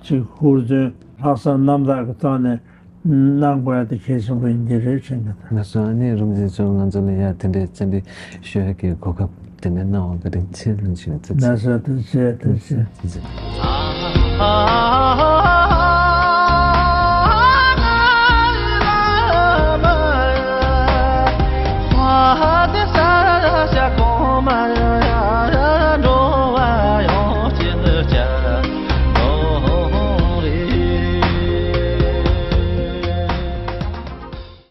ཅིག་ཧུར་བརྩོན་ལྷག་བསམ་རྣམ་དག་གི་ཐོག་ནས་གནང་དགོས་ཡག་དེ་གལ་ཆེན་པོ་ཡིན་གྱི་རེད་དྲན་གྱི་འདུག། ལགས་སོ། ཨ་ནི་རིན་པོ་ཆེ་མཆོག་ང་ཚོ་ལ་ཡ་དེ་འདྲའི་བཅར་འདྲི་ཞུ་ཡག་གི་གོ་སྐབས་དེ་འདྲ་གནང་བར་བཀའ་དྲིན་ཆེ་ལན་ཞུ་ཡ་ཐུགས་རྗེ་ཆེ། ལགས་སོ། ཐུགས་རྗེ་ཆེ། ཐུགས་རྗེ་ཆེ། ཐུགས་རྗེ་ཆེ།